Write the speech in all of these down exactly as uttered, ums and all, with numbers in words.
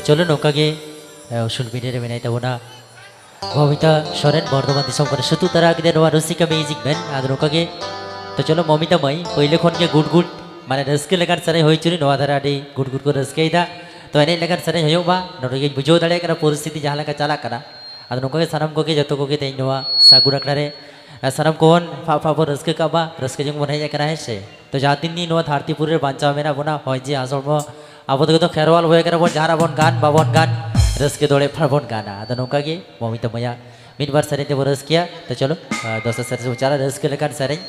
ᱪᱚᱞᱚ, ᱱᱚᱝᱠᱟ ᱜᱮ, ᱮ, ᱩᱥᱩᱞ ᱯᱤᱸᱰᱟᱹ ᱨᱮ ᱢᱮᱱᱟᱭ ᱛᱟᱵᱚᱱᱟ ᱢᱚᱢᱤᱛᱟ ᱥᱚᱨᱮᱱ, ᱵᱚᱨᱫᱷᱚᱢᱟᱱ ᱫᱤᱥᱚᱢ ᱠᱷᱚᱱ ᱥᱩᱛᱩᱜ ᱛᱟᱨᱟ ᱠᱮᱫᱟ ᱱᱚᱣᱟ ᱨᱩᱥᱤᱠᱟ ᱢᱤᱭᱩᱡᱤᱠ ᱵᱮᱱᱰ᱾ ᱟᱫᱚ ᱱᱚᱝᱠᱟ ᱜᱮ, ᱛᱚ ᱪᱚᱞᱚ, ᱢᱚᱢᱤᱛᱟ ᱢᱟᱹᱭ, ᱯᱳᱭᱞᱳ ᱠᱷᱚᱱ ᱜᱮ ᱜᱩᱰ ᱜᱩᱰ, ᱢᱟᱱᱮ, ᱨᱟᱹᱥᱠᱟᱹ ᱞᱮᱠᱟᱱ ᱥᱮᱨᱮᱧ ᱦᱩᱭ ᱦᱚᱪᱚᱱᱤᱡ᱾ ᱱᱚᱣᱟ ᱫᱷᱟᱨᱮ ᱟᱹᱰᱤ ᱜᱩᱰ ᱜᱩᱰ ᱠᱚ ᱨᱟᱹᱥᱠᱟᱹᱭᱮᱫᱟ, ᱛᱚ ᱮᱱᱮᱡ ᱞᱮᱠᱟᱱ ᱥᱮᱨᱮᱧ ᱦᱩᱭᱩᱜ ᱢᱟ᱾ ᱱᱚᱰᱮ ᱜᱮᱧ ᱵᱩᱡᱷᱟᱹᱣ ᱫᱟᱲᱮᱭᱟᱜ ᱠᱟᱱᱟ ᱯᱚᱨᱤᱥᱛᱷᱤᱛᱤ ᱡᱟᱦᱟᱸ ᱞᱮᱠᱟ ᱪᱟᱞᱟᱜ ᱠᱟᱱᱟ᱾ ᱟᱫᱚ ᱱᱚᱝᱠᱟ ᱜᱮ ᱥᱟᱱᱟᱢ ᱠᱚᱜᱮ, ᱡᱚᱛᱚ ᱠᱚᱜᱮ ᱛᱮᱦᱮᱧ ᱱᱚᱣᱟ ᱥᱟᱹᱜᱩᱱ ᱟᱠᱷᱲᱟ ᱨᱮ, ᱮ, ᱥᱟᱱᱟᱢ ᱠᱚᱵᱚᱱ ᱯᱷᱟᱜ ᱯᱷᱟᱜ ᱵᱚᱱ ᱨᱟᱹᱥᱠᱟᱹ ᱠᱟᱜ ᱢᱟ, ᱨᱟᱹᱥᱠᱟᱹ ᱡᱚᱝ ᱵᱚᱱ ᱦᱮᱡ ᱟᱠᱟᱱᱟ, ᱦᱮᱸ ᱥᱮ? ᱛᱚ ᱡᱟᱦᱟᱸ ᱛᱤᱱ ᱫᱤᱱ ᱱᱚᱣᱟ ᱫᱷᱟᱹᱨᱛᱤ ᱯᱩᱨᱤ ᱨᱮ ᱵᱟᱧᱪᱟᱣ ᱢᱮᱱᱟᱜ ᱵᱚᱱᱟ, ᱦᱚᱭ ᱡᱤᱣᱤ ᱦᱟᱥ ᱦᱚᱲᱢᱚ, ᱟᱵᱚ ᱫᱚ ᱡᱚᱛᱚ ᱠᱷᱮᱨᱣᱟᱞ ᱦᱩᱭ ᱟᱠᱟᱱᱟ ᱵᱚᱱ, ᱡᱟᱦᱟᱱᱟᱜ ᱵᱚᱱ ᱜᱟᱱ ᱵᱟᱵᱚᱱ ᱜᱟᱱ, ᱨᱟᱹᱥᱠᱟᱹ ᱫᱚ ᱚᱲᱮᱡ ᱯᱷᱟᱲ ᱵᱚᱱ ᱜᱟᱱᱟ᱾ ᱟᱫᱚ ᱱᱚᱝᱠᱟ ᱜᱮ ᱢᱚᱢᱤᱛᱟ ᱢᱟᱹᱭᱟᱜ ᱢᱤᱫ ᱵᱟᱨ ᱥᱮᱨᱮᱧ ᱛᱮᱵᱚᱱ ᱨᱟᱹᱥᱠᱟᱹᱭᱟ᱾ ᱛᱚ ᱪᱚᱞᱚ, ᱟᱨ, ᱫᱚᱥᱟᱨ ᱥᱮᱨᱮᱧ ᱥᱮᱫ ᱵᱚᱱ ᱪᱟᱞᱟᱜᱼᱟ, ᱨᱟᱹᱥᱠᱟᱹ ᱞᱮᱠᱟᱱ ᱥᱮᱨᱮᱧ᱾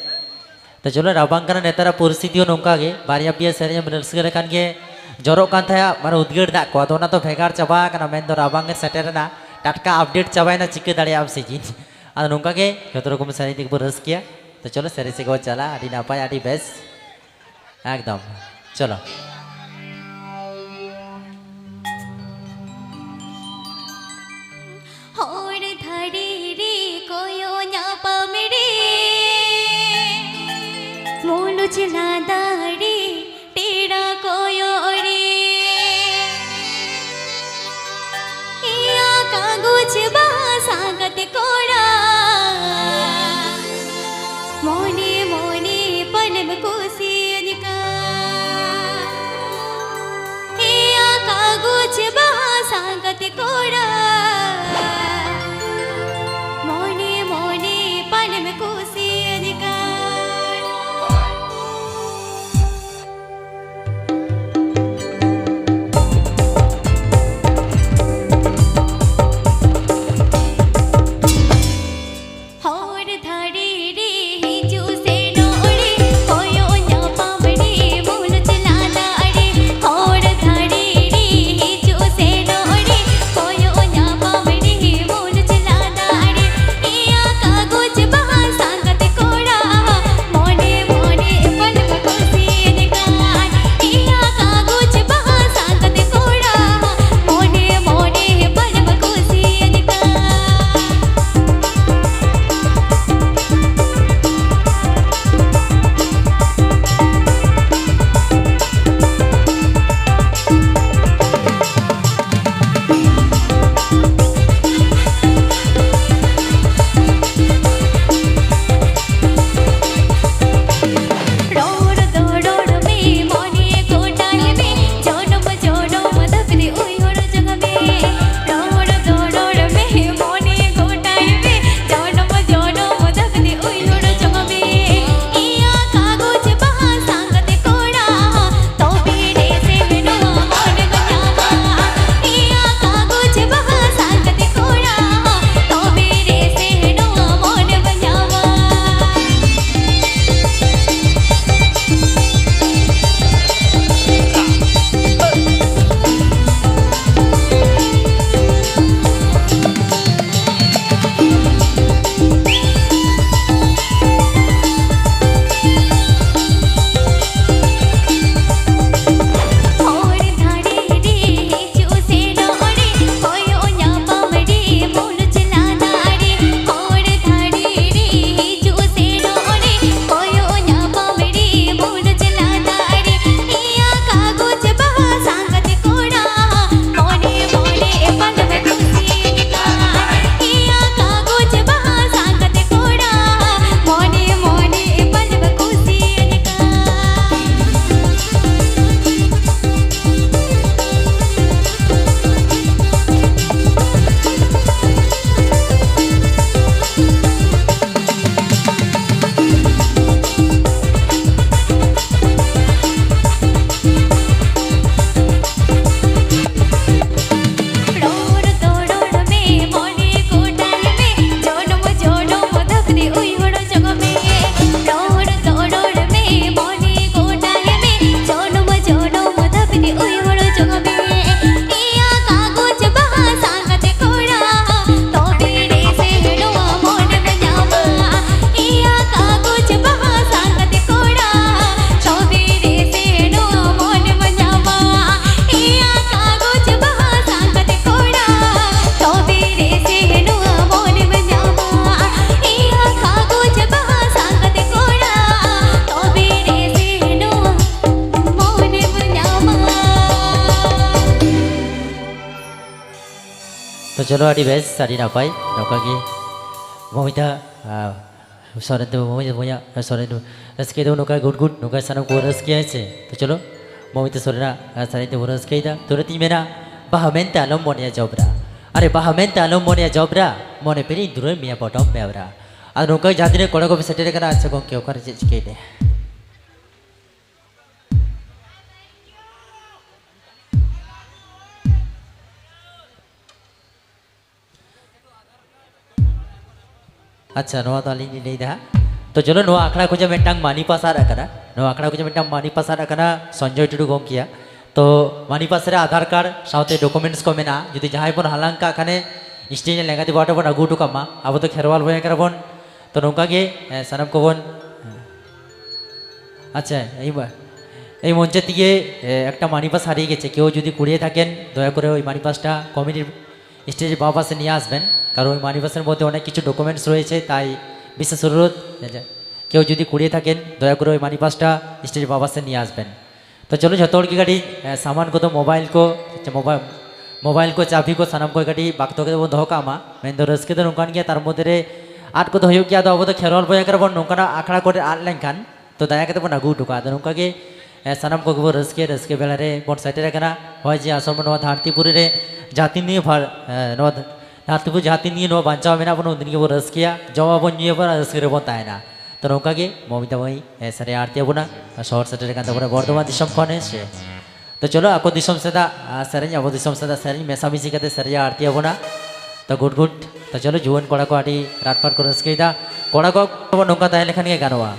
ᱛᱚ ᱪᱚᱞᱚ, ᱨᱟᱵᱟᱝ ᱠᱟᱱᱟ, ᱱᱮᱛᱟᱨᱟᱜ ᱯᱚᱨᱤᱥᱛᱷᱤᱛᱤ ᱦᱚᱸ ᱱᱚᱝᱠᱟ ᱜᱮ, ᱵᱟᱨᱭᱟ ᱯᱮᱭᱟ ᱥᱮᱨᱮᱧ ᱮᱢ ᱨᱟᱹᱥᱠᱟᱹ ᱞᱮᱠᱷᱟᱱ ᱜᱮ ᱡᱚᱨᱚᱜ ᱠᱟᱱ ᱛᱟᱦᱮᱸᱫ, ᱢᱟᱱᱮ, ᱩᱫᱽᱜᱟᱹᱨ ᱫᱟᱜ ᱠᱚ, ᱟᱫᱚ ᱚᱱᱟ ᱫᱚ ᱵᱷᱮᱜᱟᱨ ᱪᱟᱵᱟ ᱟᱠᱟᱱᱟ, ᱢᱮᱱᱫᱚ ᱨᱟᱵᱟᱝ ᱮ ᱥᱮᱴᱮᱨᱮᱱᱟ, ᱴᱟᱴᱠᱟ ᱟᱯᱰᱮᱴ ᱪᱟᱵᱟᱭᱮᱱᱟ, ᱪᱤᱠᱟᱹ ᱫᱟᱲᱮᱭᱟᱜ ᱟᱢ ᱥᱤᱡᱤᱱ᱾ ᱟᱫᱚ ᱱᱚᱝᱠᱟ ᱜᱮ ᱡᱚᱛᱚ ᱨᱚᱠᱚᱢ ᱥᱮᱨᱮᱧ ᱛᱮᱜᱮ ᱵᱚᱱ ᱨᱟᱹᱥᱠᱟᱹᱭᱟ᱾ ᱛᱚ ᱪᱚᱞᱚ, ᱥᱮᱨᱮᱧ ᱥᱮᱫ ᱜᱮᱵᱚᱱ ᱪᱟᱞᱟᱜᱼᱟ, ᱟᱹᱰᱤ ᱱᱟᱯᱟᱭ, ᱟᱹᱰᱤ ᱵᱮᱥ, ᱮᱠᱫᱚᱢ᱾ ᱪᱚᱞᱚ᱾ ᱦᱚᱲ ᱫᱷᱟᱨᱮ ᱨᱮ ᱠᱚᱭᱚ ᱧᱟᱯᱟᱢ ᱨᱮ, ᱢᱩᱞᱩᱡ ᱞᱟᱸᱫᱟ ᱨᱮ ᱯᱮᱲᱟ ᱠᱚᱭᱚᱜ ᱨᱮ, ᱮᱭᱟ ᱠᱟᱜᱚᱡᱽ ᱵᱟᱦᱟ ᱥᱟᱸᱜᱟᱛ ᱠᱚᱲᱟ, ᱢᱚᱱᱮ ᱢᱚᱱᱮ ᱯᱟᱞᱮᱢ ᱠᱩᱥᱤᱭᱟᱹᱧ ᱠᱟᱱ᱾ ᱪᱚᱞᱚ, ᱟᱹᱰᱤ ᱵᱮᱥ, ᱟᱹᱰᱤ ᱱᱟᱯᱟᱭ᱾ ᱱᱚᱝᱠᱟ ᱜᱮ ᱢᱚᱢᱤᱛᱟ, ᱟᱨ ᱥᱚᱨᱮᱱ ᱫᱚ, ᱢᱚᱢᱤᱛᱟ ᱵᱚᱭᱦᱟ, ᱥᱚᱨᱮᱱ ᱫᱚ, ᱨᱟᱹᱥᱠᱟᱹ ᱫᱚ ᱱᱚᱝᱠᱟ ᱜᱩᱰ ᱜᱩᱰ, ᱱᱚᱝᱠᱟ ᱥᱟᱱᱟᱢ ᱠᱚ ᱨᱟᱹᱥᱠᱟᱹᱭᱟ, ᱦᱮᱸ ᱥᱮ? ᱛᱚ ᱪᱚᱞᱚ, ᱢᱚᱢᱤᱛᱟ ᱥᱚᱨᱮᱱᱟᱜ ᱥᱟᱹᱨᱤ ᱛᱮᱵᱚᱱ ᱨᱟᱹᱥᱠᱟᱹᱭᱮᱫᱟ᱾ ᱛᱚ ᱚᱱᱟᱛᱤᱧ ᱢᱮᱱᱟ, ᱵᱟᱦᱟ ᱢᱮᱱᱛᱮ ᱟᱞᱚᱢ ᱢᱚᱱᱮᱭᱟ ᱡᱚᱵᱽᱨᱟ, ᱟᱨᱮ ᱵᱟᱦᱟ ᱢᱮᱱᱛᱮ ᱟᱞᱚᱢ ᱢᱚᱱᱮᱭᱟ ᱡᱚᱵᱽᱨᱟ, ᱢᱚᱱᱮ ᱯᱮᱨᱮᱡ ᱫᱩᱨᱟᱹᱭ ᱢᱮᱭᱟ ᱯᱚᱴᱚᱢ ᱵᱮᱣᱨᱟ᱾ ᱟᱨ ᱱᱚᱝᱠᱟ ᱡᱟᱦᱟᱸ ᱛᱤᱱᱟᱹᱜ ᱠᱚᱲᱟ ᱠᱚᱯᱮ ᱥᱮᱴᱮᱨ ᱟᱠᱟᱱᱟ, ᱟᱪᱪᱷᱟ ᱜᱚᱢᱠᱮ, ᱚᱠᱟᱨᱮ ᱪᱮᱫ ᱪᱤᱠᱟᱹᱭᱮᱫᱟ? ᱟᱪᱪᱷᱟ, ᱱᱚᱣᱟ ᱫᱚ ᱟᱹᱞᱤᱧ ᱞᱤᱧ ᱞᱟᱹᱭᱫᱟ ᱦᱟᱸᱜ᱾ ᱛᱚ ᱪᱚᱞᱚ, ᱱᱚᱣᱟ ᱟᱠᱷᱲᱟ ᱠᱷᱚᱱᱟᱜ ᱢᱤᱫᱴᱟᱝ ᱢᱟᱹᱱᱤ ᱯᱟᱥ ᱟᱫ ᱟᱠᱟᱱᱟ, ᱱᱚᱣᱟ ᱟᱠᱷᱲᱟ ᱠᱷᱚᱱᱟᱜ ᱢᱤᱫᱴᱟᱝ ᱢᱟᱹᱱᱤ ᱯᱟᱥ ᱟᱫ ᱟᱠᱟᱱᱟ ᱥᱚᱧᱡᱚᱭ ᱴᱩᱰᱩ ᱜᱚᱢᱠᱮᱭᱟᱜ᱾ ᱛᱚ ᱢᱟᱹᱱᱤ ᱯᱟᱥ ᱨᱮ ᱟᱫᱷᱟᱨ ᱠᱟᱨᱰ ᱥᱟᱶᱛᱮ ᱰᱚᱠᱩᱢᱮᱱᱴᱥ ᱠᱚ ᱢᱮᱱᱟᱜᱼᱟ, ᱡᱩᱫᱤ ᱡᱟᱦᱟᱸᱭ ᱵᱚᱱ ᱦᱟᱞᱟᱝ ᱠᱟᱜ ᱠᱷᱟᱱᱮ ᱥᱴᱮᱡ ᱨᱮ ᱞᱮᱸᱜᱟ ᱛᱤ ᱯᱟᱦᱴᱟ ᱵᱚᱱ ᱟᱹᱜᱩ ᱦᱚᱴᱚ ᱠᱟᱜ ᱢᱟ, ᱟᱵᱚ ᱫᱚ ᱠᱷᱮᱨᱣᱟᱞ ᱵᱚᱭᱦᱟ ᱠᱟᱱᱟ ᱵᱚᱱ᱾ ᱛᱚ ᱱᱚᱝᱠᱟ ᱜᱮ, ᱮ, ᱥᱟᱱᱟᱢ ᱠᱚᱵᱚᱱ, ᱟᱪᱪᱷᱟ, এই মা-, এই মঞ্চের দিকে, এ, একটা মানি পাস হারিয়ে গেছে। কেউ যদি কুড়িয়ে থাকেন, দয়া করে ওই মানি পাসটা কমিটির স্টেজের বাঁ পাশে নিয়ে আসবেন, কারণ ওই মানি পাসের মধ্যে অনেক কিছু ডকুমেন্টস রয়েছে, তাই বিশেষ অনুরোধ, এ, যে কেউ যদি কুড়িয়ে থাকেন, দয়া করে ওই মানি পাসটা স্টেজের বাঁ পাশে নিয়ে আসবেন। ᱛᱚ ᱪᱚᱞᱚ, ᱡᱷᱚᱛᱚ ᱦᱚᱲ ᱜᱮ ᱠᱟᱹᱴᱤᱡ, ᱮ, ᱥᱟᱢᱟᱱ ᱠᱚᱫᱚ, ᱢᱳᱵᱟᱭᱤᱞ ᱠᱚ, ᱟᱪᱪᱷᱟ, ᱢᱳᱵᱟᱭᱤᱞ, ᱢᱳᱵᱟᱭᱤᱞ ᱠᱚ, ᱪᱟᱹᱵᱤ ᱠᱚ, ᱥᱟᱱᱟᱢ ᱠᱚ ᱠᱟᱹᱴᱤᱡ ᱵᱟᱠᱛᱚ ᱠᱟᱛᱮ ᱵᱚᱱ ᱫᱚᱦᱚ ᱠᱟᱜ ᱢᱟ᱾ ᱢᱮᱱᱫᱚ ᱨᱟᱹᱥᱠᱟᱹ ᱫᱚ ᱱᱚᱝᱠᱟᱱ ᱜᱮᱭᱟ, ᱛᱟᱨ ᱢᱚᱫᱽᱫᱷᱮ ᱨᱮ ᱟᱫ ᱠᱚᱫᱚ ᱦᱩᱭᱩᱜ ᱜᱮᱭᱟ, ᱟᱫᱚ ᱟᱵᱚ ᱫᱚ ᱠᱷᱮᱨᱣᱟᱞ ᱵᱚᱭᱦᱟ ᱠᱟᱱᱟ ᱵᱚᱱ, ᱱᱚᱝᱠᱟᱱᱟᱜ ᱟᱠᱷᱲᱟ ᱠᱚᱨᱮ ᱟᱫ ᱞᱮᱱᱠᱷᱟᱱ ᱛᱚ ᱫᱟᱭᱟ ᱠᱟᱛᱮ ᱵᱚᱱ ᱟᱹᱜᱩ ᱦᱚᱴᱚ ᱠᱟᱜᱼᱟ᱾ ᱟᱫᱚ ᱱᱚᱝᱠᱟ ᱜᱮ, ᱮ, ᱥᱟᱱᱟᱢ ᱠᱚᱜᱮ ᱵᱚᱱ ᱨᱟᱹᱥᱠᱟᱹᱭᱟ, ᱨᱟᱹᱥᱠᱟᱹ ᱵᱮᱲᱟ ᱨᱮ ᱵᱚᱱ ᱥᱮᱴᱮᱨ ᱟᱠᱟᱱᱟ᱾ ᱦᱚᱸᱜᱼᱚᱭ ᱡᱮ ᱟᱥᱚᱞ ᱱᱚᱣᱟ ᱫᱷᱟᱹᱨᱛᱤᱯᱩᱨᱤ ᱨᱮ ᱡᱟᱹᱛᱤ ᱱᱤᱭᱮ ᱵᱷᱟᱨ-, ᱮ, ᱱᱚᱣᱟ ᱫᱷᱟᱹᱨᱛᱤᱯᱩᱨᱤ ᱡᱟᱹᱛᱤ ᱱᱤᱭᱮ ᱱᱚᱣᱟ ᱵᱟᱧᱪᱟᱣ ᱢᱮᱱᱟᱜ ᱵᱚᱱᱟ, ᱩᱱᱫᱤᱱ ᱜᱮᱵᱚᱱ ᱨᱟᱹᱥᱠᱟᱹᱭᱟ, ᱡᱚᱢᱟᱵᱚᱱ, ᱧᱩᱭᱟᱵᱚᱱ ᱟᱨ ᱨᱟᱹᱥᱠᱟᱹ ᱨᱮᱵᱚᱱ ᱛᱟᱦᱮᱱᱟ᱾ ᱛᱚ ᱱᱚᱝᱠᱟ ᱜᱮ ᱢᱚᱢᱤᱛᱟ ᱢᱟᱹᱭ, ᱮ, ᱥᱮᱨᱮᱧ ᱟᱬᱛᱤ ᱟᱵᱚᱱᱟ, ᱥᱚᱦᱚᱨ ᱥᱮᱴᱮᱨ ᱟᱠᱟᱱ ᱛᱟᱵᱚᱱᱟ ᱵᱚᱨᱫᱷᱚᱢᱟᱱ ᱫᱤᱥᱚᱢ ᱠᱷᱚᱱ, ᱦᱮᱸ ᱥᱮ᱾ ᱛᱚ ᱪᱚᱞᱚ, ᱟᱠᱚ ᱫᱤᱥᱚᱢ ᱥᱮᱫᱟᱜ, ᱟ, ᱥᱮᱨᱮᱧ, ᱟᱵᱚ ᱫᱤᱥᱚᱢ ᱥᱮᱫᱟᱜ ᱥᱮᱨᱮᱧ ᱢᱮᱥᱟᱢᱤᱥᱤ ᱠᱟᱛᱮ ᱥᱮᱨᱮᱧ ᱟᱬᱛᱤ ᱟᱵᱚᱱᱟ᱾ ᱛᱚ ᱜᱩᱰ ᱜᱩᱰ᱾ ᱛᱚ ᱪᱚᱞᱚ, ᱡᱩᱣᱟᱹᱱ ᱠᱚᱲᱟ ᱠᱚ ᱟᱹᱰᱤ ᱨᱟᱴ ᱯᱟᱴ ᱠᱚ ᱨᱟᱹᱥᱠᱟᱹᱭᱮᱫᱟ᱾ ᱠᱚᱲᱟ ᱠᱚ ᱱᱚᱝᱠᱟ ᱛᱟᱦᱮᱸ ᱞᱮᱠᱷᱟᱱ ᱜᱮ ᱜᱟᱱᱚᱜᱼᱟ᱾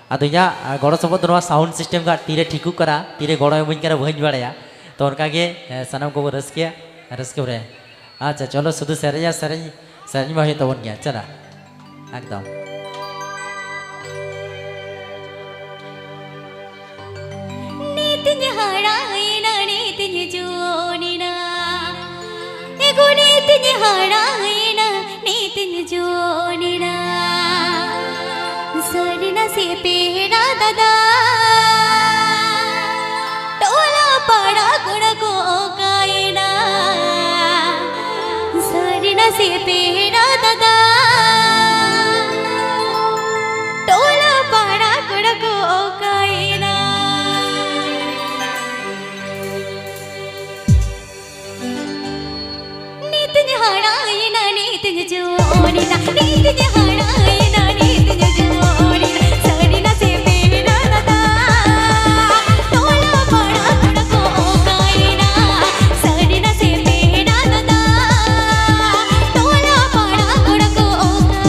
ᱟᱫᱚ ᱤᱧᱟᱹᱜ, ᱟ, ᱜᱚᱲᱚ ᱥᱚᱯᱚᱦᱚᱫ ᱫᱚ ᱱᱚᱣᱟ ᱥᱟᱣᱩᱱᱰ ᱥᱤᱥᱴᱮᱢ ᱜᱮ ᱛᱤᱨᱮ ᱴᱷᱤᱠᱚᱜ ᱠᱟᱱᱟ, ᱛᱤᱨᱮ ᱜᱚᱲᱚ ᱮᱢᱟᱹᱧ ᱠᱟᱱᱟ, ᱵᱟᱹᱧ ᱵᱟᱲᱟᱭᱟ᱾ ᱛᱚ ᱚᱱᱠᱟ ᱜᱮ, ᱮ, ᱥᱟᱱᱟᱢ ᱠᱚᱵᱚ ᱨᱟᱹᱥᱠᱟᱹᱭᱟ, ᱨᱟᱹᱥᱠᱟᱹ ᱨᱮ᱾ ᱟᱪᱪᱷᱟ, ᱪᱚᱞᱚ, ᱥᱩᱫᱷᱩ ᱥᱮᱨᱮᱧ ᱟᱨ ᱥᱮᱨᱮᱧ, ᱥᱮᱨᱮᱧ ᱢᱟ ᱦᱩᱭᱩᱜ ᱛᱟᱵᱚᱱ ᱜᱮᱭᱟ᱾ ᱪᱟᱞᱟ, ᱮᱠᱫᱚᱢ᱾ ᱱᱤᱛᱤᱧ ᱦᱟᱨᱟᱭᱮᱱᱟ, ᱱᱤᱛᱤᱧ ᱡᱩᱣᱟᱹᱱᱮᱱᱟ᱾ ᱮᱜᱳ, ᱱᱤᱛᱤᱧ ᱦᱟᱨᱟᱭᱮᱱᱟ, ᱱᱤᱛᱤᱧ ᱡᱩᱣᱟᱹᱱᱮᱱᱟ᱾ ᱥᱟᱹᱨᱤᱱᱟ ᱥᱮ ᱯᱮᱲᱟ ᱫᱟᱫᱟ, ᱴᱚᱞᱟ ᱯᱟᱲᱟ ᱠᱚᱲᱟ ᱠᱚ ᱚᱠᱟᱭᱮᱱᱟ? ᱯᱮᱲᱟ ᱫᱟᱫᱟ, ᱴᱚᱞᱟ ᱯᱟᱲᱟ ᱠᱚᱲᱟ ᱠᱚ ᱚᱠᱟᱭᱮᱱᱟ? ᱱᱤᱛᱤᱧ ᱦᱟᱨᱟᱭᱮᱱᱟ, ᱱᱤᱛᱤᱧ ᱡᱩᱣᱟᱹᱱᱮᱱᱟ, ᱱᱤᱛᱤᱧ ᱦᱟᱨᱟᱭᱮᱱᱟ, ᱱᱤᱛᱤᱧ ᱡᱩᱣᱟᱹᱱᱮᱱᱟ, ᱥᱟᱹᱨᱤᱱᱟ ᱥᱮ ᱯᱮᱲᱟ ᱫᱟᱫᱟ, ᱴᱚᱞᱟ ᱯᱟᱲᱟ ᱠᱚᱲᱟ ᱠᱚ ᱚᱠᱟᱭᱮᱱᱟ? ᱥᱟᱹᱨᱤᱱᱟ ᱥᱮ ᱯᱮᱲᱟ ᱫᱟᱫᱟ, ᱴᱚᱞᱟ ᱯᱟᱲᱟ ᱠᱚᱲᱟ ᱠᱚ ᱚᱠᱟᱭᱮᱱᱟ?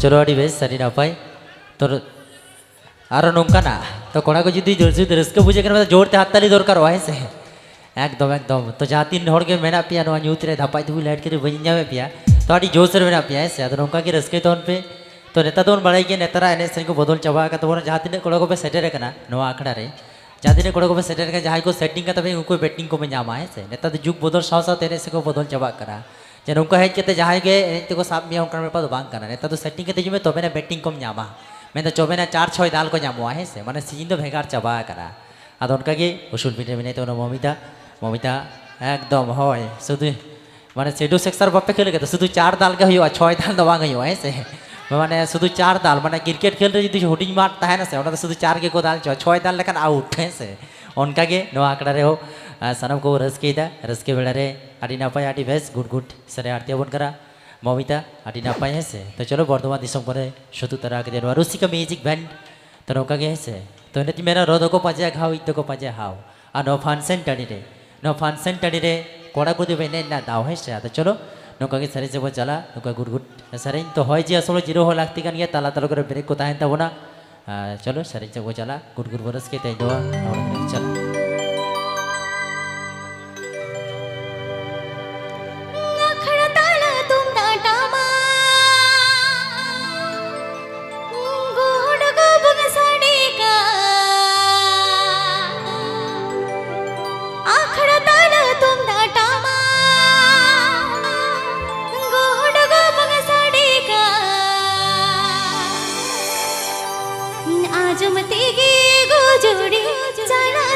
ᱪᱚᱞᱚ, ᱟᱹᱰᱤ ᱵᱮᱥ, ᱟᱹᱰᱤ ᱱᱟᱯᱟᱭ᱾ ᱛᱚ, ᱟᱨᱚ ᱱᱚᱝᱠᱟᱱᱟᱜ, ᱛᱚ, ᱠᱚᱲᱟ ᱠᱚ ᱡᱩᱫᱤ ᱡᱳᱨ, ᱡᱩᱫᱤ ᱨᱟᱹᱥᱠᱟᱹ ᱵᱩᱡᱷᱟᱹᱜ ᱠᱟᱱᱟ, ᱡᱳᱨ ᱛᱮ ᱦᱟᱛᱛᱟᱞᱤ ᱫᱚᱨᱠᱟᱨᱚᱜᱼᱟ, ᱦᱮᱸ ᱥᱮ? ᱮᱠᱫᱚᱢ, ᱮᱠᱫᱚᱢ᱾ ᱛᱚ, ᱡᱟᱦᱟᱸ ᱛᱤᱱ ᱦᱚᱲ ᱜᱮ ᱢᱮᱱᱟᱜ ᱯᱮᱭᱟ ᱱᱚᱣᱟ ᱧᱩᱛ ᱨᱮ, ᱫᱷᱟᱯᱟᱭ ᱫᱷᱩᱵᱤ ᱞᱟᱭᱤᱴ ᱠᱟᱹᱴᱤᱡ ᱵᱟᱹᱧ ᱧᱟᱢᱮᱫ ᱯᱮᱭᱟ, ᱛᱚ, ᱟᱹᱰᱤ ᱡᱳᱨ ᱥᱮ ᱨᱮ ᱢᱮᱱᱟᱜ ᱯᱮᱭᱟ, ᱦᱮᱸ ᱥᱮ? ᱟᱫᱚ ᱱᱚᱝᱠᱟ ᱜᱮ ᱨᱟᱹᱥᱠᱟᱹᱭ ᱛᱟᱵᱚᱱ ᱯᱮ᱾ ᱛᱚ, ᱱᱮᱛᱟᱨ ᱫᱚᱵᱚᱱ ᱵᱟᱲᱟᱭ ᱜᱮᱭᱟ, ᱱᱮᱛᱟᱨᱟᱜ ᱮᱱᱮᱡ ᱥᱮᱨᱮᱧ ᱠᱚ ᱵᱚᱫᱚᱞ ᱪᱟᱵᱟ ᱟᱠᱟᱫ ᱛᱟᱵᱚᱱᱟ᱾ ᱡᱟᱦᱟᱸ ᱛᱤᱱᱟᱹᱜ ᱠᱚᱲᱟ ᱠᱚᱯᱮ ᱥᱮᱴᱮᱨ ᱟᱠᱟᱱᱟ ᱱᱚᱣᱟ ᱟᱠᱷᱲᱟ ᱨᱮ, ᱡᱟᱦᱟᱸ ᱛᱤᱱᱟᱹᱜ ᱠᱚᱲᱟ ᱠᱚᱯᱮ ᱥᱮᱴᱮᱨ ᱟᱠᱟᱱᱟ, ᱡᱟᱦᱟᱸᱭ ᱠᱚ ᱥᱮᱴᱤᱝ ᱠᱟᱛᱮ ᱯᱮ, ᱩᱱᱠᱩ ᱵᱮᱴᱤᱝ ᱠᱚᱯᱮ ᱧᱟᱢᱟ, ᱦᱮᱸ ᱥᱮ? ᱱᱮᱛᱟᱨ ᱫᱚ ᱡᱩᱜᱽ ᱵᱚᱫᱚᱞ ᱥᱟᱶ ᱥᱟᱶᱛᱮ ᱮᱱᱮᱡ ᱥᱮᱨᱮᱧ ᱠᱚ ᱵᱚᱫᱚᱞ ᱪᱟᱵᱟᱜ ᱠᱟᱱᱟ᱾ ᱡᱮ ᱱᱚᱝᱠᱟ ᱦᱮᱡ ᱠᱟᱛᱮ ᱡᱟᱦᱟᱸᱭ ᱜᱮ ᱮᱱᱮᱡ ᱛᱮᱠᱚ ᱥᱟᱵ ᱢᱮᱭᱟ, ᱚᱱᱠᱟᱱ ᱵᱮᱯᱟᱨ ᱫᱚ ᱵᱟᱝ ᱠᱟᱱᱟ᱾ ᱱᱮᱛᱟᱨ ᱫᱚ ᱥᱮᱴᱤᱝ ᱠᱟᱛᱮ ᱦᱤᱡᱩᱜ ᱢᱮ, ᱛᱚᱵᱮᱱᱟ ᱵᱮᱴᱤᱝ ᱠᱚᱢ ᱧᱟᱢᱟ᱾ ᱢᱮᱱᱫᱚ ᱪᱚᱵᱮᱱᱟ ᱪᱟᱨ ᱪᱷᱚᱭ ᱫᱟᱞ ᱠᱚ ᱧᱟᱢᱚᱜᱼᱟ, ᱦᱮᱸ ᱥᱮ? ᱢᱟᱱᱮ ᱥᱤᱡᱤᱱ ᱫᱚ ᱵᱷᱮᱜᱟᱨ ᱪᱟᱵᱟ ᱟᱠᱟᱱᱟ᱾ ᱟᱫᱚ ᱚᱱᱠᱟ ᱜᱮ ᱩᱥᱩᱞ ᱯᱤᱸᱰᱟᱹ ᱢᱮᱱᱟᱭ ᱛᱟᱵᱚᱱᱟ ᱢᱚᱢᱤᱛᱟ᱾ ᱢᱚᱢᱤᱛᱟ, ᱮᱠᱫᱚᱢ, ᱦᱳᱭ, ᱥᱩᱫᱷᱩ ᱢᱟᱱᱮ ᱥᱮᱰᱳ ᱥᱮᱠᱥᱟᱨ ᱵᱟᱯᱮ ᱠᱷᱮᱞ ᱠᱟᱫᱟ, ᱥᱩᱫᱷᱩ ᱪᱟᱨ ᱫᱟᱞ ᱜᱮ ᱦᱩᱭᱩᱜᱼᱟ, ᱪᱷᱚᱭ ᱫᱟᱞ ᱫᱚ ᱵᱟᱝ ᱦᱩᱭᱩᱜᱼᱟ, ᱦᱮᱸ ᱥᱮ? ᱢᱟᱱᱮ ᱥᱩᱫᱷᱩ ᱪᱟᱨ ᱫᱟᱞ, ᱢᱟᱱᱮ ᱠᱨᱤᱠᱮᱴ ᱠᱷᱮᱞ ᱨᱮ ᱡᱩᱫᱤ ᱦᱩᱰᱤᱧ ᱢᱟᱴᱷ ᱛᱟᱦᱮᱱᱟ ᱥᱮ, ᱚᱸᱰᱮ ᱫᱚ ᱥᱩᱫᱷᱩ ᱪᱟᱨ ᱜᱮᱠᱚ ᱫᱟᱞ ᱦᱚᱪᱚᱜᱼᱟ, ᱪᱷᱚᱭ ᱫᱟᱞ ᱞᱮᱠᱷᱟᱱ ᱟᱣᱩᱴ, ᱦᱮᱸ ᱥᱮ? ᱚᱱᱠᱟ ᱜᱮ ᱱᱚᱣᱟ ᱟᱠᱷᱲᱟ ᱨᱮᱦᱚᱸ, ᱟᱨ ᱥᱟᱱᱟᱢ ᱠᱚ ᱨᱟᱹᱥᱠᱟᱹᱭᱮᱫᱟ᱾ ᱨᱟᱹᱥᱠᱟᱹ ᱵᱮᱲᱟ ᱨᱮ ᱟᱹᱰᱤ ᱱᱟᱯᱟᱭ, ᱟᱹᱰᱤ ᱵᱮᱥ, ᱜᱩᱰ ᱜᱩᱰ ᱥᱮᱨᱮᱧ ᱟᱨᱛᱤ ᱟᱵᱚᱱ ᱠᱟᱱᱟ ᱢᱚᱢᱤᱛᱟ, ᱟᱹᱰᱤ ᱱᱟᱯᱟᱭ, ᱦᱮᱸ ᱥᱮ? ᱛᱚ ᱪᱚᱞᱚ, ᱵᱚᱨᱫᱷᱚᱢᱟᱱ ᱫᱤᱥᱚᱢ ᱠᱚᱨᱮ ᱥᱩᱛᱩᱜ ᱛᱟᱨᱟ ᱠᱮᱫᱮ ᱱᱚᱣᱟ ᱨᱩᱥᱤᱠᱟ ᱢᱤᱭᱩᱡᱤᱠ ᱵᱮᱱᱰ᱾ ᱛᱚ ᱱᱚᱝᱠᱟ ᱜᱮ, ᱦᱮᱸ ᱥᱮ? ᱛᱚ ᱮᱱᱮᱡ ᱢᱮᱱᱟ, ᱨᱚ ᱫᱚᱠᱚ ᱯᱟᱸᱡᱟᱭᱟ ᱜᱷᱟᱣ, ᱤᱡ ᱫᱚᱠᱚ ᱯᱟᱸᱡᱟᱭᱟ ᱦᱟᱣ᱾ ᱟᱨ ᱱᱚᱣᱟ ᱯᱷᱟᱱᱥᱮᱱ ᱴᱟᱺᱰᱤ ᱨᱮ, ᱱᱚᱣᱟ ᱯᱷᱟᱱᱥᱮᱱ ᱴᱟᱺᱰᱤ ᱨᱮ ᱠᱚᱲᱟ ᱠᱚ ᱫᱚ ᱮᱱᱮᱡ ᱨᱮᱱᱟᱜ ᱫᱟᱣ, ᱦᱮᱸ ᱥᱮ? ᱟᱫᱚ ᱪᱚᱞᱚ, ᱱᱚᱝᱠᱟ ᱜᱮ ᱥᱮᱨᱮᱧ ᱥᱮᱫ ᱵᱚᱱ ᱪᱟᱞᱟᱜᱼᱟ᱾ ᱱᱚᱝᱠᱟ ᱜᱩᱰ ᱜᱩᱰ ᱥᱮᱨᱮᱧ ᱛᱚ ᱦᱚᱭ ᱡᱤᱣᱤ ᱟᱥᱚᱞ ᱡᱤᱨᱟᱹᱣ ᱦᱚᱸ ᱞᱟᱹᱠᱛᱤ ᱠᱟᱱ ᱜᱮᱭᱟ, ᱛᱟᱞᱟ ᱛᱟᱞᱟ ᱠᱚᱨᱮ ᱵᱨᱮᱠ ᱠᱚ ᱛᱟᱦᱮᱱ ᱛᱟᱵᱚᱱᱟ᱾ ᱟᱨ ᱪᱚᱞᱚ, ᱥᱮᱨᱮᱧ ᱥᱮᱫ ᱵᱚᱱ ᱪᱟᱞᱟᱜᱼᱟ᱾ ᱜᱩᱰ ᱜᱩᱰ ᱵᱚᱱ ᱨᱟᱹᱥᱠᱟᱹᱭ ᱛᱮ ᱫᱚ ᱦᱚᱲ ᱠᱚ ᱪᱟᱞᱟᱜᱼᱟ᱾ ᱟᱠᱷᱲᱟ ᱛᱟᱞᱟ ᱛᱩᱢᱫᱟᱜ ᱴᱟᱢᱟᱠ, ᱜᱚᱰ ᱜᱚᱵᱚᱝ ᱥᱟᱰᱮ ᱠᱟᱱ᱾ ᱟᱠᱷᱲᱟ ᱛᱟᱞᱟ ᱛᱩᱢᱫᱟᱜ ᱴᱟᱢᱟᱠ, ᱜᱚᱰ ᱜᱚᱵᱚᱝ ᱥᱟᱰᱮ ᱠᱟᱱ᱾ ᱟᱸᱡᱚᱢ ᱛᱮᱜᱮ ᱜᱚᱡᱚᱲᱤ ᱪᱟᱞᱟᱜ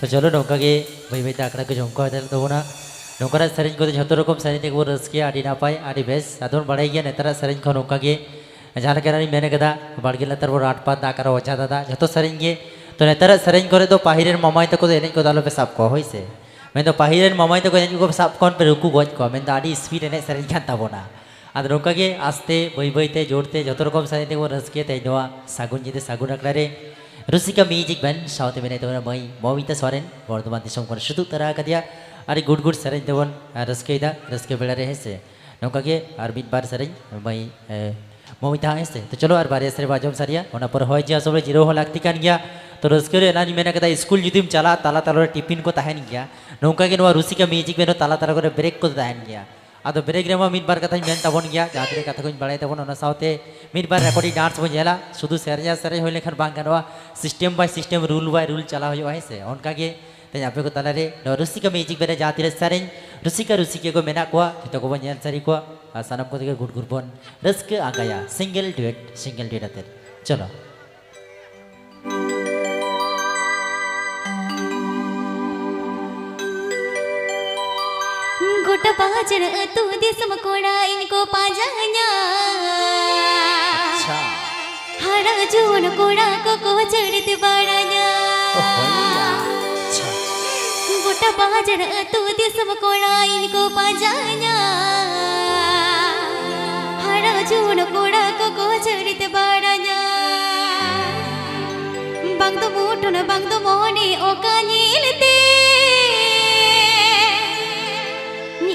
ᱪᱚᱞᱚ, ᱱᱚᱝᱠᱟ ᱜᱮ ᱵᱟᱹᱭ ᱵᱟᱹᱭ ᱛᱮ ᱟᱠᱷᱲᱟ ᱠᱚ ᱡᱚᱢᱠᱟᱣ ᱤᱫᱤ ᱛᱟᱵᱚᱱᱟ᱾ ᱱᱚᱝᱠᱟᱱᱟᱜ ᱥᱮᱨᱮᱧ ᱠᱚᱫᱚ ᱡᱷᱚᱛᱚ ᱨᱚᱠᱚᱢ ᱥᱮᱨᱮᱧ ᱛᱮᱜᱮ ᱵᱚᱱ ᱨᱟᱹᱥᱠᱟᱹᱭᱟ, ᱟᱹᱰᱤ ᱱᱟᱯᱟᱭ, ᱟᱹᱰᱤ ᱵᱮᱥ᱾ ᱟᱫᱚ ᱵᱚᱱ ᱵᱟᱲᱟᱭ ᱜᱮᱭᱟ, ᱱᱮᱛᱟᱨᱟᱜ ᱥᱮᱨᱮᱧ ᱠᱚ ᱱᱚᱝᱠᱟ ᱜᱮ, ᱡᱟᱦᱟᱸ ᱞᱮᱠᱟ ᱞᱤᱧ ᱢᱮᱱ ᱠᱟᱫᱟ, ᱵᱟᱲᱜᱮ ᱞᱟᱛᱟᱨ ᱵᱚᱱ ᱨᱟᱴ ᱯᱟᱛ ᱫᱟ, ᱚᱠᱟᱨᱮ ᱚᱡᱷᱟ ᱫᱟᱫᱟ, ᱡᱷᱚᱛᱚ ᱥᱮᱨᱮᱧ ᱜᱮ᱾ ᱛᱚ, ᱱᱮᱛᱟᱨᱟᱜ ᱥᱮᱨᱮᱧ ᱠᱚᱨᱮ ᱫᱚ ᱯᱟᱹᱦᱤᱞ ᱨᱮᱱ ᱢᱟᱢᱟᱭ ᱛᱟᱠᱚ ᱫᱚ ᱮᱱᱮᱡ ᱠᱚᱫᱚ ᱟᱞᱚᱯᱮ ᱥᱟᱵ ᱠᱚᱣᱟ, ᱦᱳᱭ ᱥᱮ᱾ ᱢᱮᱱᱫᱚ ᱯᱟᱹᱦᱤᱞ ᱨᱮᱱ ᱢᱟᱢᱟᱭ ᱛᱟᱠᱚ ᱮᱱᱮᱡ ᱠᱚ ᱥᱟᱵ ᱠᱚᱣᱟ, ᱯᱮ ᱨᱩᱠᱩ ᱜᱚᱡ ᱠᱚᱣᱟ, ᱢᱮᱱᱫᱚ ᱟᱹᱰᱤ ᱥᱯᱤᱰ ᱮᱱᱮᱡ ᱥᱮᱨᱮᱧ ᱠᱟᱱ ᱛᱟᱵᱚᱱᱟ᱾ ᱟᱫᱚ ᱱᱚᱝᱠᱟ ᱜᱮ ᱟᱥᱛᱮ, ᱵᱟᱹᱭ ᱵᱟᱹᱭ ᱛᱮ, ᱡᱳᱨ ᱛᱮ, ᱡᱷᱚᱛᱚ ᱨᱚᱠᱚᱢ ᱥᱮᱨᱮᱧ ᱛᱮᱵᱚᱱ ᱨᱟᱹᱥᱠᱟᱹᱭᱟ ᱛᱮᱦᱮᱧ ᱱᱚᱣᱟ ᱥᱟᱹᱜᱩᱱ ᱧᱤᱫᱟᱹ ᱥᱟᱹᱜᱩᱱ ᱟᱠᱷᱲᱟ ᱨᱮ᱾ ᱨᱩᱥᱤᱠᱟ ᱢᱤᱭᱩᱡᱤᱠ ᱵᱮᱱᱰ ᱥᱟᱶᱛᱮ ᱢᱮᱱᱟᱭ ᱛᱟᱵᱚᱱᱟ ᱢᱟᱹᱭ ᱢᱚᱢᱤᱛᱟ ᱥᱚᱨᱮᱱ, ᱵᱚᱨᱫᱷᱚᱢᱟᱱ ᱫᱤᱥᱚᱢ ᱠᱷᱚᱱ ᱥᱩᱛᱩᱜ ᱛᱟᱨᱟ ᱟᱠᱟᱫᱮᱭᱟ᱾ ᱟᱹᱰᱤ ᱜᱩᱰ ᱜᱩᱰ ᱥᱮᱨᱮᱧ ᱛᱮᱵᱚᱱ, ᱟᱨ ᱨᱟᱹᱥᱠᱟᱹᱭᱮᱫᱟ ᱨᱟᱹᱥᱠᱟᱹ ᱵᱮᱲᱟ ᱨᱮ, ᱦᱮᱸ ᱥᱮ᱾ ᱱᱚᱝᱠᱟ ᱜᱮ ᱟᱨ ᱢᱤᱫ ᱵᱟᱨ ᱥᱮᱨᱮᱧ ᱢᱟᱹᱭ, ᱮ, ᱢᱚᱢᱤᱛᱟ, ᱦᱮᱸ ᱥᱮ᱾ ᱛᱚ ᱪᱚᱞᱚ, ᱟᱨ ᱵᱟᱨᱭᱟ ᱥᱮᱨᱮᱧ ᱵᱚᱱ ᱟᱸᱡᱚᱢ ᱥᱟᱹᱨᱤᱭᱟ, ᱚᱱᱟ ᱯᱚᱨᱮ ᱦᱚᱭ ᱡᱤᱣᱤ ᱟᱥᱚᱞ ᱨᱮ ᱡᱤᱨᱟᱹᱣ ᱦᱚᱸ ᱞᱟᱹᱠᱛᱤ ᱠᱟᱱ ᱜᱮᱭᱟ᱾ ᱛᱚ ᱨᱟᱹᱥᱠᱟᱹ ᱨᱮ ᱮᱱᱟᱝ ᱤᱧ ᱢᱮᱱ ᱠᱟᱫᱟ, ᱥᱠᱩᱞ ᱡᱩᱫᱤᱢ ᱪᱟᱞᱟᱜᱼᱟ, ᱛᱟᱞᱟ ᱛᱟᱞᱟ ᱨᱮ ᱴᱤᱯᱤᱱ ᱠᱚ ᱛᱟᱦᱮᱱ ᱜᱮᱭᱟ᱾ ᱱᱚᱝᱠᱟ ᱜᱮ ᱱᱚᱣᱟ ᱨᱩᱥᱤᱠᱟ ᱢᱤᱭᱩᱡᱤᱠ ᱵᱮᱱᱰ ᱦᱚᱸ ᱛᱟᱞᱟ ᱛᱟᱞᱟ ᱠᱚᱨᱮ ᱵᱨᱮᱠ ᱠᱚ ᱛᱟᱦᱮᱱ ᱜᱮᱭᱟ᱾ ᱟᱫᱚ ᱵᱨᱮᱠ ᱨᱮᱢᱟ ᱢᱤᱫ ᱵᱟᱨ ᱠᱟᱛᱷᱟᱧ ᱢᱮᱱ ᱛᱟᱵᱚᱱ ᱜᱮᱭᱟ, ᱡᱟᱦᱟᱸ ᱛᱤᱱᱟᱹᱜ ᱠᱟᱛᱷᱟ ᱠᱚᱧ ᱵᱟᱲᱟᱭ ᱛᱟᱵᱚᱱ, ᱚᱱᱟ ᱥᱟᱶᱛᱮ ᱢᱤᱫ ᱵᱟᱨ ᱨᱮᱠᱚᱨᱰᱤᱝ ᱰᱟᱱᱥ ᱵᱚᱱ ᱧᱮᱞᱟ᱾ ᱥᱩᱫᱷᱩ ᱥᱮᱨᱮᱧ ᱟᱨ ᱥᱮᱨᱮᱧ ᱦᱩᱭ ᱞᱮᱱᱠᱷᱟᱱ ᱵᱟᱝ ᱜᱟᱱᱚᱜᱼᱟ, ᱥᱤᱥᱴᱮᱢ ᱵᱟᱭ ᱥᱤᱥᱴᱮᱢ, ᱨᱩᱞ ᱵᱟᱭ ᱨᱩᱞ ᱪᱟᱞᱟᱣ ᱦᱩᱭᱩᱜᱼᱟ, ᱦᱮᱸ ᱥᱮ᱾ ᱚᱱᱠᱟ ᱜᱮ ᱛᱮᱦᱮᱧ ᱟᱯᱮ ᱠᱚ ᱛᱟᱞᱟᱨᱮ ᱱᱚᱣᱟ ᱨᱩᱥᱤᱠᱟ ᱢᱤᱭᱩᱡᱤᱠ ᱵᱮᱱᱰ ᱨᱮ ᱡᱟᱦᱟᱸ ᱛᱤᱱᱟᱹᱜ ᱥᱮᱨᱮᱧ ᱨᱩᱥᱤᱠᱟ ᱨᱩᱥᱤᱠᱤᱭᱟᱹ ᱠᱚ ᱢᱮᱱᱟᱜ ᱠᱚᱣᱟ, ᱡᱚᱛᱚ ᱠᱚᱵᱚᱱ ᱧᱮᱞ ᱥᱟᱹᱨᱤ ᱠᱚᱣᱟ ᱟᱨ ᱥᱟᱱᱟᱢ ᱠᱚᱛᱮ ᱜᱮ ᱜᱩᱰ ᱜᱩᱰ ᱵᱚᱱ ᱨᱟᱹᱥᱠᱟᱹ ᱟᱸᱜᱟᱭᱟ, ᱥᱤᱝᱜᱮᱞ ᱰᱩᱭᱮᱴ, ᱥᱤᱝᱜᱮᱞ ᱰᱩᱭᱮᱴ ᱟᱛᱮᱫ᱾ ᱪᱚᱞᱚ᱾ ᱜᱚᱴᱟ ᱵᱟᱡᱟᱨ ᱟᱹᱛᱩ ᱫᱤᱥᱚᱢ ᱠᱚᱲᱟ ᱤᱧ ᱠᱚ ᱯᱟᱸᱡᱟᱧᱟ᱾ ᱟᱪᱪᱷᱟ᱾ ᱦᱟᱨᱟ ᱡᱩᱣᱟᱹᱱ ᱠᱚᱲᱟ ᱠᱚᱠᱚ ᱪᱟᱹᱲᱤᱛ ᱵᱟᱲᱟᱧᱟ᱾ ᱚ, ᱦᱳᱭ᱾ ᱟᱪᱪᱷᱟ᱾ ᱜᱚᱴᱟ ᱵᱟᱡᱟᱨ ᱟᱹᱛᱩ ᱫᱤᱥᱚᱢ ᱠᱚᱲᱟ ᱤᱧ ᱠᱚ ᱯᱟᱸᱡᱟᱧᱟ᱾ ᱦᱟᱨᱟ ᱡᱩᱣᱟᱹᱱ ᱠᱚᱲᱟ ᱠᱚᱠᱚ ᱪᱟᱹᱲᱤᱛ ᱵᱟᱲᱟᱧᱟ᱾ ᱵᱟᱝ ᱫᱚ ᱢᱩᱴᱷᱟᱹᱱ, ᱵᱟᱝ ᱫᱚ ᱢᱚᱱᱮ ᱚᱠᱟ ᱧᱮᱞᱛᱮ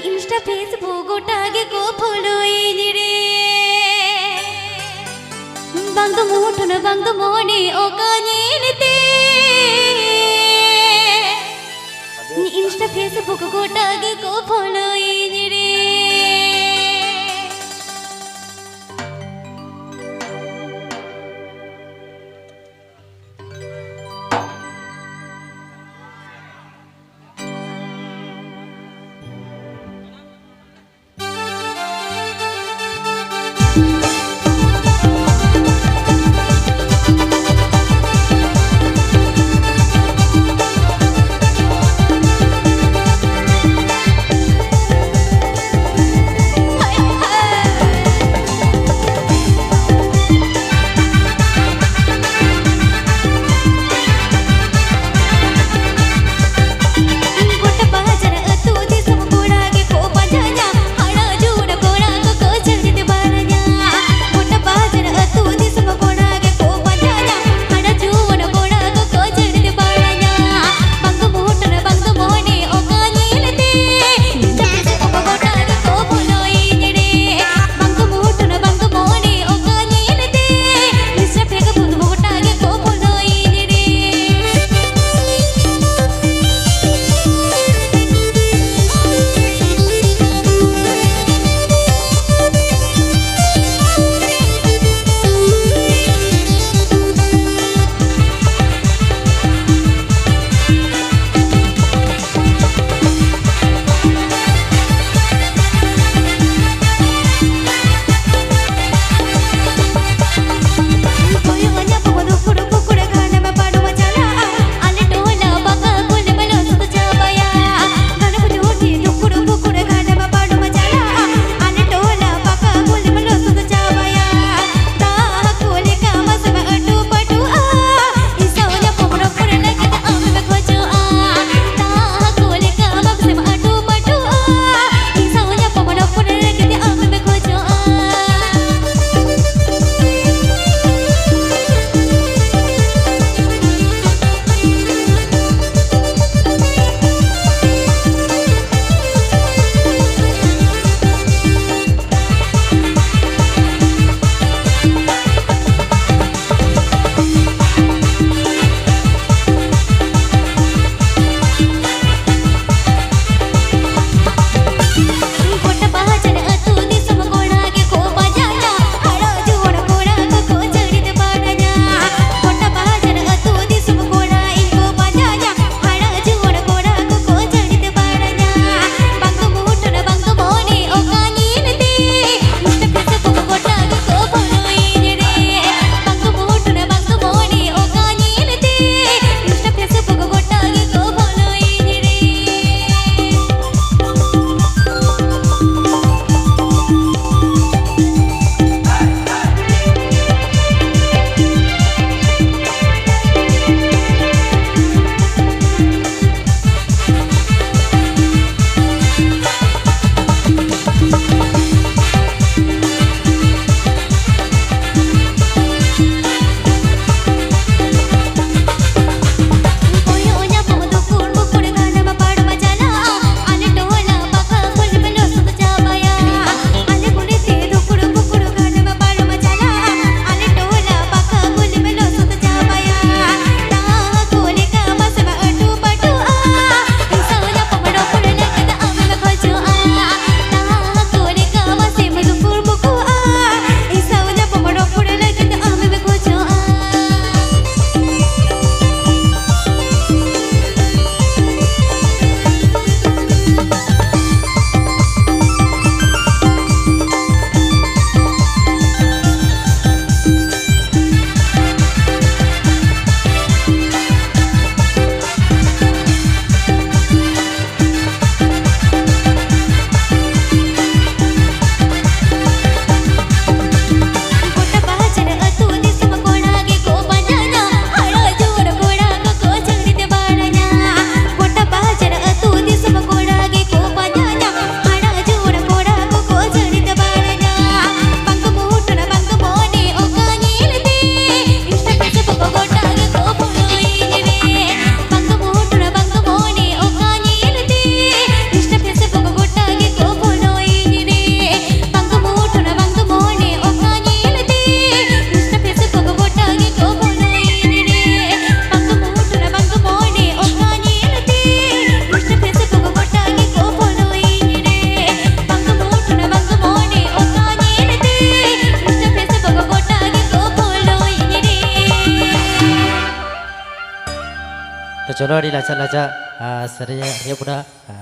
ᱤᱱᱥᱴᱟ ᱯᱷᱮᱥᱵᱩᱠ ᱜᱚᱴᱟ ᱜᱮᱠᱚ ᱯᱷᱚᱞᱳᱭᱤᱧ ᱨᱮ᱾ ᱵᱟᱝ ᱫᱚ ᱢᱩᱴᱷᱟᱹᱱ, ᱵᱟᱝ ᱫᱚ ᱢᱚᱱᱮ ᱚᱠᱟ ᱧᱮᱞᱛᱮ ᱤᱱᱥᱴᱟ ᱯᱷᱮᱥᱵᱩᱠ ᱜᱚᱴᱟ ᱜᱮᱠᱚ ᱯᱷᱚᱞᱳᱭᱤᱧ ᱨᱮ᱾ ᱪᱚᱞᱚ, ᱟᱹᱰᱤ ᱞᱟᱪᱟ ᱞᱟᱪᱟ, ᱟ, ᱥᱮᱨᱮᱧ ᱦᱩᱭᱩᱜ ᱠᱟᱱᱟ᱾ ᱟ,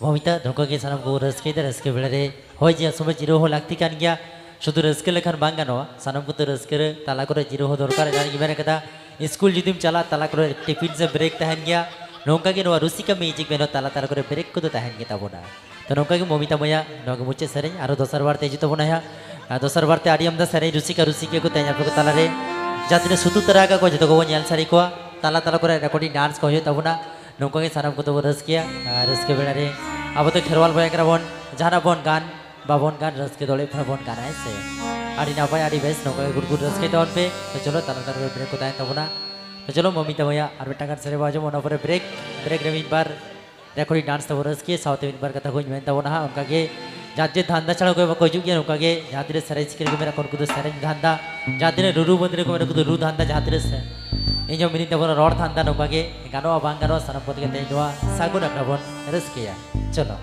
ᱢᱚᱢᱤᱛᱟ, ᱱᱚᱝᱠᱟ ᱜᱮ ᱥᱟᱱᱟᱢ ᱠᱚ ᱨᱟᱹᱥᱠᱟᱹᱭᱮᱫᱟ, ᱨᱟᱹᱥᱠᱟᱹ ᱵᱮᱲᱟ ᱨᱮ ᱦᱳᱭ ᱡᱮ ᱥᱚᱢᱚᱭ ᱡᱤᱨᱟᱹᱣ ᱦᱚᱸ ᱞᱟᱹᱠᱛᱤ ᱠᱟᱱ ᱜᱮᱭᱟ᱾ ᱥᱩᱫᱷᱩ ᱨᱟᱹᱥᱠᱟᱹ ᱞᱮᱠᱷᱟᱱ ᱵᱟᱝ ᱜᱟᱱᱚᱜᱼᱟ, ᱥᱟᱱᱟᱢ ᱠᱚᱛᱮ ᱨᱟᱹᱥᱠᱟᱹ ᱨᱮ ᱛᱟᱞᱟ ᱠᱚᱨᱮ ᱡᱤᱨᱟᱹᱣ ᱦᱚᱸ ᱫᱚᱨᱠᱟᱨ᱾ ᱮᱱᱟᱝ ᱤᱧ ᱢᱮᱱ ᱠᱟᱫᱟ, ᱥᱠᱩᱞ ᱡᱩᱫᱤᱢ ᱪᱟᱞᱟᱜ, ᱛᱟᱞᱟ ᱠᱚᱨᱮ ᱴᱤᱯᱷᱤᱱ ᱥᱮ ᱵᱨᱮᱠ ᱛᱟᱦᱮᱱ ᱜᱮᱭᱟ᱾ ᱱᱚᱝᱠᱟ ᱜᱮ ᱱᱚᱣᱟ ᱨᱩᱥᱤᱠᱟ ᱢᱤᱭᱩᱡᱤᱠ ᱵᱮᱱᱰ ᱦᱚᱸ ᱛᱟᱞᱟ ᱛᱟᱞᱟ ᱠᱚᱨᱮ ᱵᱨᱮᱠ ᱠᱚᱫᱚ ᱛᱟᱦᱮᱱ ᱜᱮ ᱛᱟᱵᱚᱱᱟ᱾ ᱛᱚ ᱱᱚᱝᱠᱟ ᱜᱮ ᱢᱚᱢᱤᱛᱟ ᱢᱟᱹᱭᱟᱜ ᱱᱚᱣᱟ ᱜᱮ ᱢᱩᱪᱟᱹᱫ ᱥᱮᱨᱮᱧ, ᱟᱨᱚ ᱫᱚᱥᱟᱨ ᱵᱟᱨ ᱛᱮ ᱦᱤᱡᱩᱜ ᱛᱟᱵᱚᱱᱟᱭ ᱦᱟᱸᱜ᱾ ᱟᱨ ᱫᱚᱥᱟᱨ ᱵᱟᱨ ᱛᱮ ᱟᱹᱰᱤ ᱟᱢᱫᱟ ᱥᱮᱨᱮᱧ ᱨᱩᱥᱤᱠᱟ ᱨᱩᱥᱤᱠᱤᱭᱟᱹ ᱠᱚ ᱛᱮᱦᱮᱧ ᱟᱯᱮ ᱠᱚ ᱛᱟᱞᱟᱨᱮ ᱡᱟᱦᱟᱸ ᱛᱤᱱᱟᱹᱜ ᱥᱩᱛᱩᱜ ᱛᱟᱨᱟ ᱟᱠᱟᱫ ᱠᱚ ᱡᱚᱛᱚ ᱠᱚᱵᱚᱱ ᱧᱮᱞ ᱥᱟᱹᱨᱤ ᱠᱚᱣᱟ᱾ ᱛᱟᱞᱟ ᱛᱟᱞᱟ ᱠᱚᱨᱮ ᱨᱮᱠᱚᱨᱰᱤᱝ ᱰᱟᱱᱥ ᱠᱚ ᱦᱩᱭᱩᱜ ᱛᱟᱵᱚᱱᱟ᱾ ᱱᱚᱝᱠᱟ ᱜᱮ ᱥᱟᱱᱟᱢ ᱠᱚᱛᱮ ᱵᱚᱱ ᱨᱟᱹᱥᱠᱟᱹᱭᱟ᱾ ᱟᱨ ᱨᱟᱹᱥᱠᱟᱹ ᱵᱮᱲᱟ ᱨᱮ ᱟᱵᱚ ᱫᱚ ᱠᱷᱮᱨᱣᱟᱞ ᱵᱚᱭᱦᱟ ᱠᱟᱱᱟ ᱵᱚᱱ, ᱡᱟᱦᱟᱱᱟᱜ ᱵᱚᱱ ᱜᱟᱱ ᱵᱟᱵᱚᱱ ᱜᱟᱱ, ᱨᱟᱹᱥᱠᱟᱹ ᱫᱚ ᱚᱲᱟᱜ ᱠᱷᱚᱱ ᱵᱚᱱ ᱜᱟᱱᱟ, ᱦᱮᱸ ᱥᱮ? ᱟᱹᱰᱤ ᱱᱟᱯᱟᱭ, ᱟᱹᱰᱤ ᱵᱮᱥ, ᱱᱚᱝᱠᱟ ᱜᱮ ᱜᱩᱰ ᱜᱩᱰ ᱨᱟᱹᱥᱠᱟᱹᱭ ᱛᱟᱵᱚᱱ ᱯᱮ᱾ ᱛᱚ ᱪᱚᱞᱚ, ᱛᱟᱞᱟ ᱛᱟᱞᱟ ᱨᱮ ᱵᱨᱮᱠ ᱠᱚ ᱛᱟᱦᱮᱱ ᱛᱟᱵᱚᱱᱟ᱾ ᱛᱚ ᱪᱚᱞᱚ, ᱢᱚᱢᱤᱛᱟ ᱢᱟᱹᱭᱟᱜ ᱟᱨ ᱢᱤᱫᱴᱟᱝ ᱜᱟᱱ ᱥᱮᱨᱮᱧ ᱵᱚᱱ ᱟᱸᱡᱚᱢᱟ, ᱚᱱᱟ ᱯᱚᱨᱮ ᱵᱨᱮᱠ, ᱵᱨᱮᱠ ᱨᱮ ᱢᱤᱫ ᱵᱟᱨ ᱨᱮᱠᱚᱨᱰᱤᱝ ᱰᱟᱱᱥ ᱛᱟᱵᱚ ᱨᱟᱹᱥᱠᱟᱹ ᱥᱟᱶᱛᱮ ᱢᱤᱫ ᱵᱟᱨ ᱠᱟᱛᱷᱟ ᱠᱚᱧ ᱢᱮᱱ ᱛᱟᱵᱚᱱᱟ ᱦᱟᱸᱜ᱾ ᱚᱱᱠᱟ ᱜᱮ ᱡᱟᱨ ᱡᱮ ᱫᱷᱟᱱᱫᱟ ᱪᱷᱟᱲᱟ ᱚᱠᱚᱭ ᱵᱟᱠᱚ ᱦᱤᱡᱩᱜ ᱜᱮᱭᱟ᱾ ᱱᱚᱝᱠᱟ ᱜᱮ ᱡᱟᱦᱟᱸ ᱛᱤᱱᱟᱹᱜ ᱥᱮᱨᱮᱧ ᱥᱤᱠᱟᱹᱨᱤᱭᱟᱹ ᱠᱚ ᱢᱮᱱᱟᱜ ᱠᱚᱣᱟ, ᱩᱱᱠᱩ ᱫᱚ ᱥᱮᱨᱮᱧ ᱫᱷᱟᱱᱫᱟ, ᱡᱟᱦᱟᱸ ᱛᱤᱱᱟᱹᱜ ᱨᱩᱨᱩ ᱵᱟᱹᱫᱽᱨᱤ ᱠᱚ ᱢᱮᱱᱟᱜ ᱠᱚᱣᱟ, ᱩᱱᱠᱩ ᱫᱚ ᱨᱩ ᱫᱷᱟᱱᱫᱟ, ᱡᱟᱦᱟᱸ ᱛᱤᱱᱟᱹᱜ ᱥᱮ-, ᱤᱧ ᱦᱚᱸ ᱢᱤᱱᱟᱹᱧ ᱛᱟᱵᱚᱱᱟ ᱨᱚᱲ ᱫᱷᱟᱱᱫᱟ᱾ ᱱᱚᱝᱠᱟ ᱜᱮ ᱜᱟᱱᱚᱜᱼᱟ ᱵᱟᱝ ᱜᱟᱱᱚᱜᱼᱟ, ᱥᱟᱱᱟᱢ ᱠᱚ ᱛᱮᱜᱮ ᱛᱮᱦᱮᱧ ᱱᱚᱣᱟ ᱥᱟᱹᱜᱩᱱ ᱟᱠᱷᱲᱟ ᱵᱚᱱ ᱨᱟᱹᱥᱠᱟᱹᱭᱟ᱾ ᱪᱚᱞᱚ᱾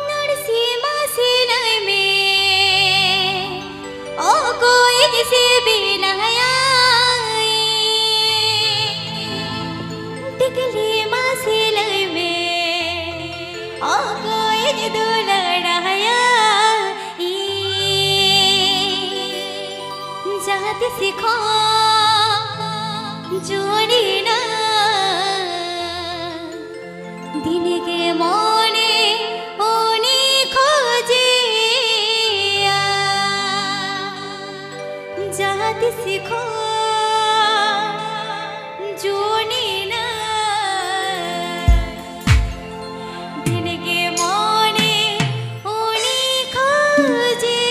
ᱱᱟᱨᱥᱤ ᱢᱟᱹᱥᱤ ᱞᱟᱹᱭ ᱢᱮ, ᱚᱠᱚᱭᱤᱡ ᱥᱤᱵᱤᱞᱟᱭᱟ? ᱴᱤᱠᱞᱤ ᱢᱟᱹᱥᱤ ᱞᱟᱹᱭ ᱢᱮ, ᱚᱠᱚᱭᱤᱡ ᱫᱩᱞᱟᱹᱲᱟᱭᱟ? ᱡᱟᱦᱟᱸ ᱛᱤᱥ ᱠᱷᱚᱱ ᱡᱩᱣᱟᱹᱱ ᱮᱱᱟ, ᱫᱤᱱ ᱜᱮ ᱢᱚᱱᱮ ᱩᱱᱤ ᱠᱷᱚᱡᱮᱭᱟ᱾ ᱡᱟᱦᱟᱸ ᱛᱤᱥ ᱠᱷᱚᱱ ᱡᱩᱣᱟᱹᱱ ᱮᱱᱟ, ᱫᱤᱱ ᱜᱮ ᱢᱚᱱᱮ ᱩᱱᱤ ᱠᱷᱚᱡᱮᱭᱟ᱾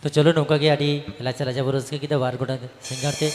ᱛᱚ ᱪᱚᱞᱚ, ᱱᱚᱝᱠᱟ ᱜᱮ ᱟᱹᱰᱤ ᱞᱟᱪᱟ ᱞᱟᱪᱟ ᱵᱚ ᱨᱟᱹᱥᱠᱟᱹ ᱠᱮᱫᱟ ᱵᱟᱨ ᱜᱚᱴᱟᱝ ᱥᱤᱝᱜᱟᱨ ᱛᱮ᱾